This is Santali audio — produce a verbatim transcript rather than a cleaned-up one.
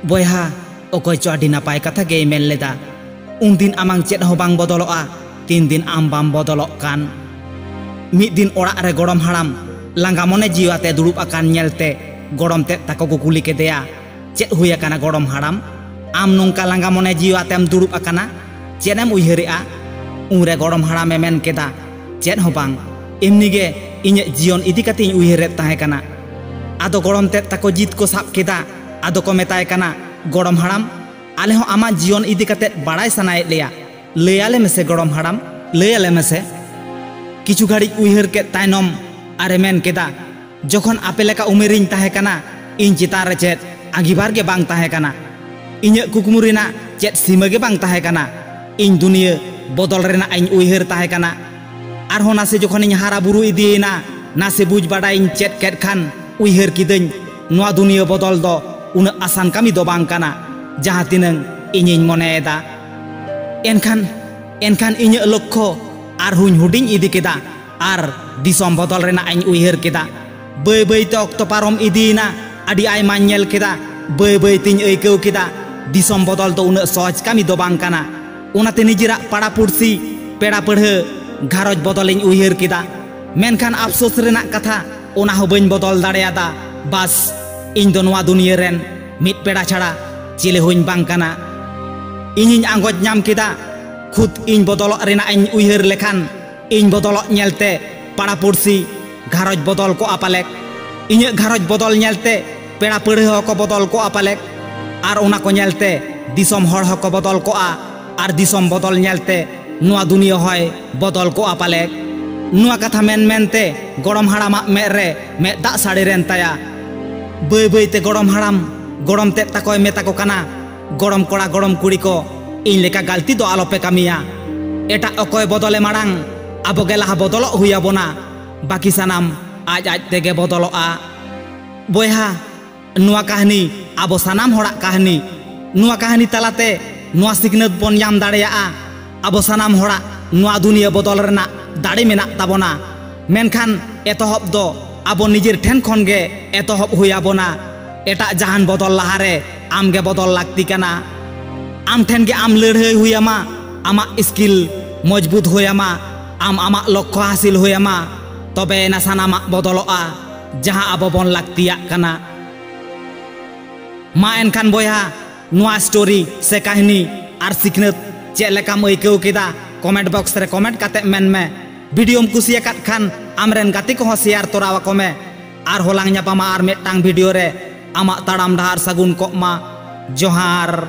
ᱵᱚᱭᱦᱟ, ᱚᱠᱚᱭ ᱪᱚ ᱟᱹᱰᱤ ᱱᱟᱯᱟᱭ ᱠᱟᱛᱷᱟ ᱜᱮᱭ ᱢᱮᱱ ᱞᱮᱫᱟ, "ᱩᱱᱫᱤᱱ ᱟᱢᱟᱝ ᱪᱮᱫ ᱦᱚᱸ ᱵᱟᱝ ᱵᱚᱫᱚᱞᱚᱜᱼᱟ, ᱛᱤᱱ ᱫᱤᱱ ᱟᱢ ᱵᱟᱢ ᱵᱚᱫᱚᱞᱚᱜ ᱠᱟᱱ᱾" ᱢᱤᱫ ᱫᱤᱱ ᱚᱲᱟᱜ ᱨᱮ ᱜᱚᱲᱚᱢ ᱦᱟᱲᱟᱢ ᱞᱟᱸᱜᱟ ᱢᱚᱱᱮ ᱡᱤᱣᱤ ᱟᱛᱮ ᱫᱩᱲᱩᱵ ᱟᱠᱟᱱ ᱧᱮᱞᱛᱮ ᱜᱚᱲᱚᱢ ᱛᱮᱫ ᱛᱟᱠᱚ ᱠᱚ ᱠᱩᱞᱤ ᱠᱮᱫᱮᱭᱟ, "ᱪᱮᱫ ᱦᱩᱭ ᱟᱠᱟᱱᱟ ᱜᱚᱲᱚᱢ ᱦᱟᱲᱟᱢ? ᱟᱢ ᱱᱚᱝᱠᱟ ᱞᱟᱸᱜᱟ ᱢᱚᱱᱮ ᱡᱤᱣᱤ ᱟᱛᱮᱢ ᱫᱩᱲᱩᱵ ᱟᱠᱟᱱᱟ? ᱪᱮᱫ ᱮᱢ ᱩᱭᱦᱟᱹᱨᱮᱜᱼᱟ?" ᱩᱱᱨᱮ ᱜᱚᱲᱚᱢ ᱦᱟᱲᱟᱢᱮ ᱢᱮᱱ ᱠᱮᱫᱟ, "ᱪᱮᱫ ᱦᱚᱸ ᱵᱟᱝ, ᱮᱢᱱᱤ ᱜᱮ ᱤᱧᱟᱹᱜ ᱡᱤᱭᱚᱱ ᱤᱫᱤ ᱠᱟᱛᱮᱧ ᱩᱭᱦᱟᱹᱨᱮᱫ ᱛᱟᱦᱮᱸ ᱠᱟᱱᱟ᱾" ᱟᱫᱚ ᱜᱚᱲᱚᱢ ᱛᱮᱫ ᱛᱟᱠᱚ ᱡᱤᱛ ᱠᱚ ᱥᱟᱵ ᱠᱮᱫᱟ᱾ ᱟᱫᱚ ᱠᱚ ᱢᱮᱛᱟᱭ ᱠᱟᱱᱟ, "ᱜᱚᱲᱚᱢ ᱦᱟᱲᱟᱢ, ᱟᱞᱮ ᱦᱚᱸ ᱟᱢᱟᱜ ᱡᱤᱭᱚᱱ ᱤᱫᱤ ᱠᱟᱛᱮᱫ ᱵᱟᱲᱟᱭ ᱥᱟᱱᱟᱭᱮᱫ ᱞᱮᱭᱟ᱾ ᱞᱟᱹᱭ ᱟᱞᱮ ᱢᱮᱥᱮ ᱜᱚᱲᱚᱢ ᱦᱟᱲᱟᱢ, ᱞᱟᱹᱭ ᱟᱞᱮ ᱢᱮᱥᱮ᱾" ᱠᱤᱪᱷᱩ ᱜᱷᱟᱹᱲᱤᱡ ᱩᱭᱦᱟᱹᱨ ᱠᱮᱫ ᱛᱟᱭᱱᱚᱢ ᱟᱨᱮ ᱢᱮᱱ ᱠᱮᱫᱟ, "ᱡᱚᱠᱷᱚᱱ ᱟᱯᱮ ᱞᱮᱠᱟ ᱩᱢᱮᱨᱤᱧ ᱛᱟᱦᱮᱸ ᱠᱟᱱᱟ, ᱤᱧ ᱪᱮᱛᱟᱱ ᱨᱮ ᱪᱮᱫ ᱟᱺᱜᱤᱵᱷᱟᱨ ᱜᱮ ᱵᱟᱝ ᱛᱟᱦᱮᱸ ᱠᱟᱱᱟ᱾ ᱤᱧᱟᱹᱜ ᱠᱩᱠᱢᱩ ᱨᱮᱱᱟᱜ ᱪᱮᱫ ᱥᱤᱢᱟᱹ ᱜᱮ ᱵᱟᱝ ᱛᱟᱦᱮᱸ ᱠᱟᱱᱟ᱾ ᱤᱧ ᱫᱩᱱᱤᱭᱟᱹ ᱵᱚᱫᱚᱞ ᱨᱮᱱᱟᱜ ᱤᱧ ᱩᱭᱦᱟᱹᱨ ᱛᱟᱦᱮᱸ ᱠᱟᱱᱟ᱾ ᱟᱨᱦᱚᱸ ᱱᱟᱥᱮ ᱡᱚᱠᱷᱚᱱᱤᱧ ᱦᱟᱨᱟ ᱵᱩᱨᱩ ᱤᱫᱤᱭᱮᱱᱟ, ᱱᱟᱥᱮ ᱵᱩᱡᱽ ᱵᱟᱰᱟᱭᱤᱧ ᱪᱮᱫ ᱠᱮᱫ ᱠᱷᱟᱱ ᱩᱭᱦᱟᱹᱨ ᱠᱤᱫᱟᱹᱧ, ᱱᱚᱣᱟ ᱫᱩᱱᱤᱭᱟᱹ ᱵᱚᱫᱚᱞ ᱫᱚ ᱩᱱᱟᱹᱜ ᱟᱥᱟᱱ ᱠᱟᱹᱢᱤ ᱫᱚ ᱵᱟᱝ ᱠᱟᱱᱟ, ᱡᱟᱦᱟᱸ ᱛᱤᱱᱟᱹᱝ ᱤᱧᱤᱧ ᱢᱚᱱᱮᱭᱮᱫᱟ᱾ ᱮᱱᱠᱷᱟᱱ, ᱮᱱᱠᱷᱟᱱ ᱤᱧᱟᱹᱜ ᱞᱚᱠᱠᱷᱚ ᱟᱨᱦᱚᱸᱧ ᱦᱩᱰᱤᱧ ᱤᱫᱤ ᱠᱮᱫᱟ ᱟᱨ ᱫᱤᱥᱚᱢ ᱵᱚᱫᱚᱞ ᱨᱮᱱᱟᱜ ᱤᱧ ᱩᱭᱦᱟᱹᱨ ᱠᱮᱫᱟ᱾ ᱵᱟᱹᱭ ᱵᱟᱹᱭ ᱛᱮ ᱚᱠᱛᱚ ᱯᱟᱨᱚᱢ ᱤᱫᱤᱭᱮᱱᱟ, ᱟᱹᱰᱤ ᱟᱭᱢᱟᱧ ᱧᱮᱞ ᱠᱮᱫᱟ᱾ ᱵᱟᱹᱭ ᱵᱟᱹᱭ ᱛᱤᱧ ᱟᱹᱭᱠᱟᱹᱣ ᱠᱮᱫᱟ, ᱫᱤᱥᱚᱢ ᱵᱚᱫᱚᱞ ᱫᱚ ᱩᱱᱟᱹᱜ ᱥᱚᱦᱚᱡ ᱠᱟᱹᱢᱤ ᱫᱚ ᱵᱟᱝ ᱠᱟᱱᱟ᱾ ᱚᱱᱟᱛᱮ ᱱᱤᱡᱮᱨᱟᱜ ᱯᱟᱲᱟ ᱯᱩᱲᱥᱤ, ᱯᱮᱲᱟ ᱯᱟᱹᱲᱦᱟᱹ, ᱜᱷᱟᱨᱚᱸᱡᱽ ᱵᱚᱫᱚᱞᱤᱧ ᱩᱭᱦᱟᱹᱨ ᱠᱮᱫᱟ᱾ ᱢᱮᱱᱠᱷᱟᱱ ᱟᱯᱥᱳᱥ ᱨᱮᱱᱟᱜ ᱠᱟᱛᱷᱟ, ᱚᱱᱟ ᱦᱚᱸ ᱵᱟᱹᱧ ᱵᱚᱫᱚᱞ ᱫᱟᱲᱮᱭᱟᱫᱟ᱾ ᱵᱟᱥ, ᱤᱧ ᱫᱚ ᱱᱚᱣᱟ ᱫᱩᱱᱤᱭᱟᱹ ᱨᱮᱱ ᱢᱤᱫ ᱯᱮᱲᱟ ᱪᱷᱟᱲᱟ ᱪᱤᱞᱤ ᱦᱚᱸᱧ ᱵᱟᱝ ᱠᱟᱱᱟ᱾ ᱤᱧᱤᱧ ᱟᱸᱜᱚᱪ ᱧᱟᱢ ᱠᱮᱫᱟ, ᱠᱷᱩᱫ ᱤᱧ ᱵᱚᱫᱚᱞᱚᱜ ᱨᱮᱱᱟᱜ ᱤᱧ ᱩᱭᱦᱟᱹᱨ ᱞᱮᱠᱷᱟᱱ, ᱤᱧ ᱵᱚᱫᱚᱞᱚᱜ ᱧᱮᱞᱛᱮ ᱯᱟᱲᱟ ᱯᱩᱲᱥᱤ, ᱜᱷᱟᱨᱚᱸᱡᱽ ᱵᱚᱫᱚᱞ ᱠᱚᱜᱼᱟ ᱯᱟᱞᱮᱫ᱾ ᱤᱧᱟᱹᱜ ᱜᱷᱟᱨᱚᱸᱡᱽ ᱵᱚᱫᱚᱞ ᱧᱮᱞᱛᱮ ᱯᱮᱲᱟ ᱯᱟᱹᱲᱦᱟᱹ ᱦᱚᱸᱠᱚ ᱵᱚᱫᱚᱞ ᱠᱚᱜᱼᱟ ᱯᱟᱞᱮᱫ᱾ ᱟᱨ ᱚᱱᱟ ᱠᱚ ᱧᱮᱞᱛᱮ ᱫᱤᱥᱚᱢ ᱦᱚᱲ ᱦᱚᱸᱠᱚ ᱵᱚᱫᱚᱞ ᱠᱚᱜᱼᱟ᱾ ᱟᱨ ᱫᱤᱥᱚᱢ ᱵᱚᱫᱚᱞ ᱧᱮᱞᱛᱮ ᱱᱚᱣᱟ ᱫᱩᱱᱤᱭᱟᱹ ᱦᱚᱸᱭ ᱵᱚᱫᱚᱞ ᱠᱚᱜᱼᱟ ᱯᱟᱞᱮᱫ᱾ ᱱᱚᱣᱟ ᱠᱟᱛᱷᱟ ᱢᱮᱱ ᱢᱮᱱᱛᱮ ᱜᱚᱲᱚᱢ ᱦᱟᱲᱟᱢᱟᱜ ᱢᱮᱫ ᱨᱮ ᱢᱮᱫ ᱫᱟᱜ ᱥᱟᱹᱲᱤᱨᱮᱱ ᱛᱟᱭᱟ᱾ ᱵᱟᱹᱭ ᱵᱟᱹᱭᱛᱮ ᱜᱚᱲᱚᱢ ᱦᱟᱲᱟᱢ, ᱜᱚᱲᱚᱢ ᱛᱮᱫ ᱛᱟᱠᱚᱭ ᱢᱮᱛᱟ ᱠᱚ ᱠᱟᱱᱟ, "ᱜᱚᱲᱚᱢ ᱠᱚᱲᱟ, ᱜᱚᱲᱚᱢ ᱠᱩᱲᱤ ᱠᱚ, ᱤᱧ ᱞᱮᱠᱟ ᱜᱟᱹᱞᱛᱤ ᱫᱚ ᱟᱞᱚᱯᱮ ᱠᱟᱹᱢᱤᱭᱟ᱾ ᱮᱴᱟᱜ ᱚᱠᱚᱭ ᱵᱚᱫᱚᱞᱮ ᱢᱟᱲᱟᱝ ᱟᱵᱚ ᱜᱮ ᱞᱟᱦᱟ ᱵᱚᱫᱚᱞᱚᱜ ᱦᱩᱭ ᱟᱵᱚᱱᱟ᱾ ᱵᱟᱹᱠᱤ ᱥᱟᱱᱟᱢ ᱟᱡ ᱟᱡ ᱛᱮᱜᱮ ᱵᱚᱫᱚᱞᱚᱜᱼᱟ᱾" ᱵᱚᱭᱦᱟ, ᱱᱚᱣᱟ ᱠᱟᱹᱦᱱᱤ ᱟᱵᱚ ᱥᱟᱱᱟᱢ ᱦᱚᱲᱟᱜ ᱠᱟᱹᱦᱱᱤ᱾ ᱱᱚᱣᱟ ᱠᱟᱹᱦᱱᱤ ᱛᱟᱞᱟᱛᱮ ᱱᱚᱣᱟ ᱥᱤᱠᱷᱱᱟᱹᱛ ᱵᱚᱱ ᱧᱟᱢ ᱫᱟᱲᱮᱭᱟᱜᱼᱟ, ᱟᱵᱚ ᱥᱟᱱᱟᱢ ᱦᱚᱲᱟᱜ ᱱᱚᱣᱟ ᱫᱩᱱᱤᱭᱟᱹ ᱵᱚᱫᱚᱞ ᱨᱮᱱᱟᱜ ᱫᱟᱲᱮ ᱢᱮᱱᱟᱜ ᱛᱟᱵᱚᱱᱟ᱾ ᱢᱮᱱᱠᱷᱟᱱ ᱮᱛᱚᱦᱚᱵ ᱫᱚ ᱟᱵᱚ ᱱᱤᱡᱮᱨ ᱴᱷᱮᱱ ᱠᱷᱚᱱ ᱜᱮ ᱮᱛᱚᱦᱚᱵ ᱦᱩᱭ ᱟᱵᱚᱱᱟ᱾ ᱮᱴᱟᱜ ᱡᱟᱦᱟᱱ ᱵᱚᱫᱚᱞ ᱞᱟᱦᱟᱨᱮ ᱟᱢ ᱜᱮ ᱵᱚᱫᱚᱞ ᱞᱟᱹᱠᱛᱤ ᱠᱟᱱᱟ᱾ ᱟᱢ ᱴᱷᱮᱱ ᱜᱮ ᱟᱢ ᱞᱟᱹᱲᱦᱟᱹᱭ ᱦᱩᱭ ᱟᱢᱟ, ᱟᱢᱟᱜ ᱥᱠᱤᱞ ᱢᱚᱡᱽᱵᱩᱛ ᱦᱩᱭ ᱟᱢᱟ, ᱟᱢ ᱟᱢᱟᱜ ᱞᱚᱠᱠᱷᱚ ᱦᱟᱹᱥᱤᱞ ᱦᱩᱭ ᱟᱢᱟ, ᱛᱚᱵᱮ ᱮᱱᱟ ᱥᱟᱱᱟᱢᱟᱜ ᱵᱚᱫᱚᱞᱚᱜᱼᱟ, ᱡᱟᱦᱟᱸ ᱟᱵᱚ ᱵᱚᱱ ᱞᱟᱹᱠᱛᱤᱭᱟᱜ ᱠᱟᱱᱟ᱾ ᱢᱟ ᱮᱱᱠᱷᱟᱱ ᱵᱚᱭᱦᱟ, ᱱᱚᱣᱟ ᱥᱴᱳᱨᱤ ᱥᱮ ᱠᱟᱹᱦᱱᱤ ᱟᱨ ᱥᱤᱠᱷᱱᱟᱹᱛ ᱪᱮᱫ ᱞᱮᱠᱟᱢ ᱟᱹᱭᱠᱟᱹᱣ ᱠᱮᱫᱟ, ᱠᱚᱢᱮᱱᱴ ᱵᱚᱠᱥ ᱨᱮ ᱠᱚᱢᱮᱱᱴ ᱠᱟᱛᱮ ᱢᱮᱱ ᱢᱮ᱾ ᱵᱷᱤᱰᱤᱭᱳᱢ ᱠᱩᱥᱤᱭᱟᱠᱟᱫ ᱠᱷᱟᱱ ᱟᱢᱨᱮᱱ ᱜᱟᱛᱮ ᱠᱚᱦᱚᱸ ᱥᱮᱭᱟᱨ ᱛᱚᱨᱟ ᱟᱠᱚ ᱢᱮ᱾ ᱟᱨᱦᱚᱸ ᱞᱟᱝ ᱧᱟᱯᱟᱢᱟ ᱟᱨ ᱢᱤᱫᱴᱟᱝ ᱵᱷᱤᱰᱤᱭᱳ ᱨᱮ᱾ ᱟᱢᱟᱜ ᱛᱟᱲᱟᱢ ᱰᱟᱦᱟᱨ ᱥᱟᱹᱜᱩᱱ ᱠᱚᱜ ᱢᱟ᱾ ᱡᱚᱦᱟᱨ᱾